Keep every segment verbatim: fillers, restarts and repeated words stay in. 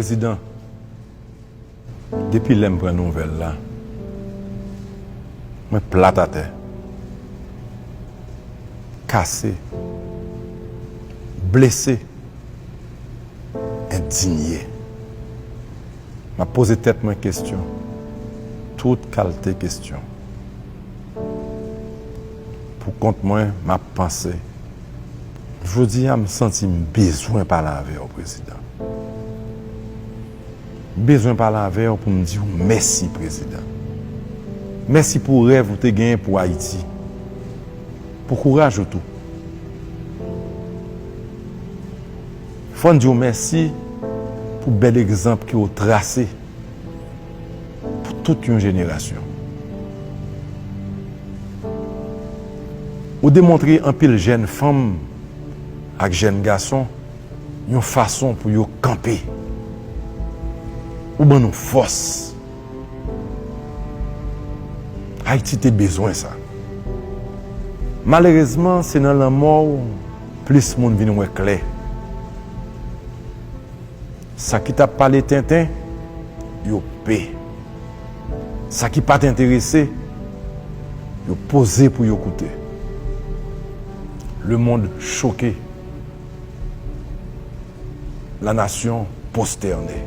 Prezidan, depi lè m pran nouvèl la, mwen plat atè, kase, blese, endinye. M ap poze tèt mwen kesyon, tout kalte kesyon. Pou kont mwen, m ap panse. Jodi a, m santi m bezwen pale avè w, Prezidan. M bezwen pale avè w pou m di w mèsi, Prezidan. Mèsi pou rèv ou te genyen pou Ayiti. Pou kouraj ou tou. Fò n di w mèsi pou bèl egzanp ke w trase pou tout yon jenerasyon. Ou demontre anpil jèn fanm ak jèn gason yon fason pou yo kanpe. Ou ban nou fòs. Ayiti te bezwen sa. Malerezman, se nan lanmò w plis moun vin wè klè. Sa ki t ap pale tenten, yo pe. Sa ki pa t enterese, yo poze pou yo koute. Le monde choqué. La nation prosternée.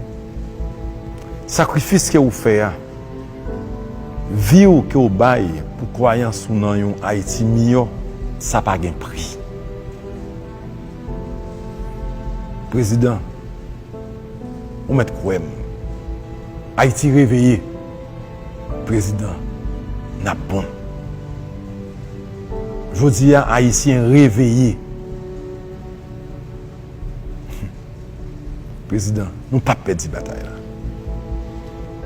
Sakrifis ke ou fè a, vi w ke w bay pou kwayans ou nan yon Ayiti miyò, sa pa gen pri. Prezidan, ou mèt kwè m. Ayiti reveye. Prezidan, n ap bon. Jodi a, Ayisyen reveye. Prezidan, nou p ap pèdi batay la.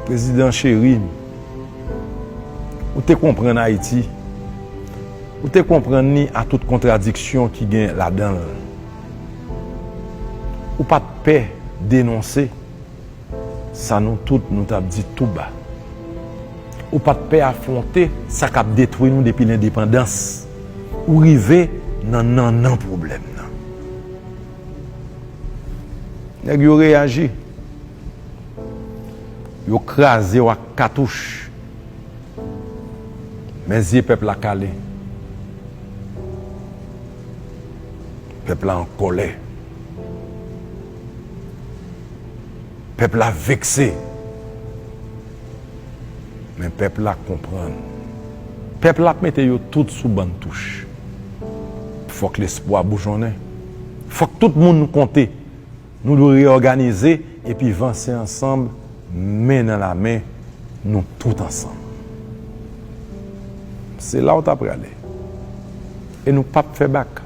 Prezidan cheri, ou te konprann Ayiti. Ou te konprann li a tout kontradiksyon ki gen ladan l. Ou pa t pè denonse sa nou tout nou t ap di tou ba. Ou pa t pè afwonte sa k ap detwi nou depi lendepandans. Ou rive nan nannan pwoblèm nan. Nèg yo reyaji. Yo kraze w ak katouch. Men zye pèp la kale. Pèp la an kòlè. Pèp la vekse. Men pèp la konprann. Pèp la ap mete yo tout sou bann touch. Fòk lespwa boujonnen. Fòk tout moun konte. Nou dwe reyòganize epi vanse ansanm, men nan lamen, nou tout ansanm. Se la w ta prale. E nou p ap fè bak.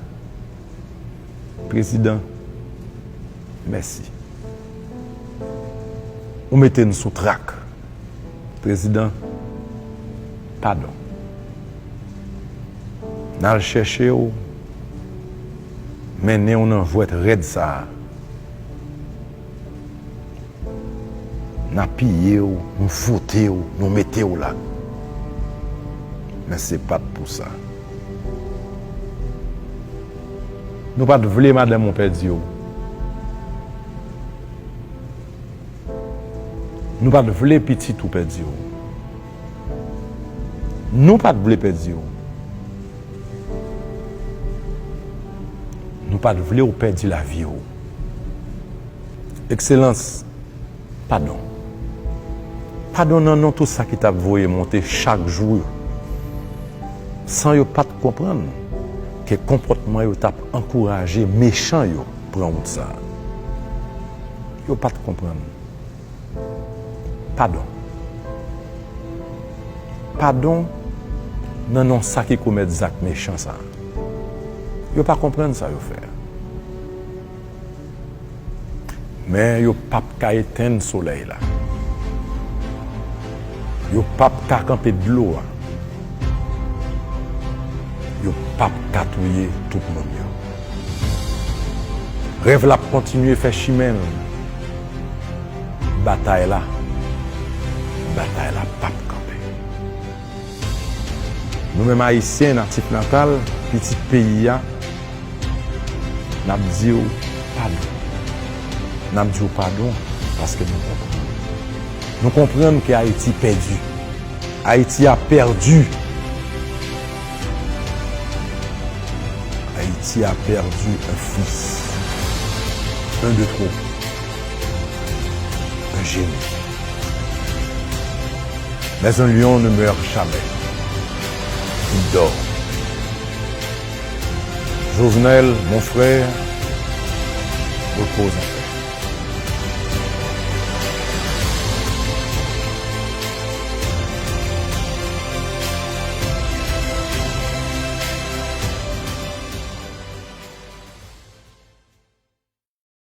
Prezidan, mèsi. Ou mete n sou trak. Prezidan, padon. N al chèche w, mennen w nan jwèt rèd sa a. N apiye w, nou vote w, nou mete w la. Men se pa t pou sa. Nou pa t vle madanm ou pèdi w. Nou pa t vle pitit ou pèdi w. Nou pa t vle pèdi w. Nou pa t vle w pèdi lavi w. Ekselans, padon. Padon nan non tout sa ki t ap voye monte chak jou yo. San yo pa t konprann ke konpòtman yo t ap ankouraje mechan yo pran wout sa a. Yo pa t konprann. Padon. Padon nan non sa ki komèt zak mechan sa a. Yo pa konprann sa yo fè a. Men yo p ap ka etenn solèy la. Yo p ap ka kanpe dlo a. Yo p ap ka touye tout moun yo. Rèv la ap kontinye fè chimen l. Batay la, batay la p ap kanpe. Nou menm Ayisyen natif natal, pitit peyi a, n ap di w padon. N ap di w padon. Paske nou konprann. Nou konprann ke Ayiti pèdi. Ayiti a pèdi. Ayiti a pèdi un fils. Un de trop. Un génie. Mais un lion ne meurt jamais. Il dort. Jovenel, mon frère, repose en paix.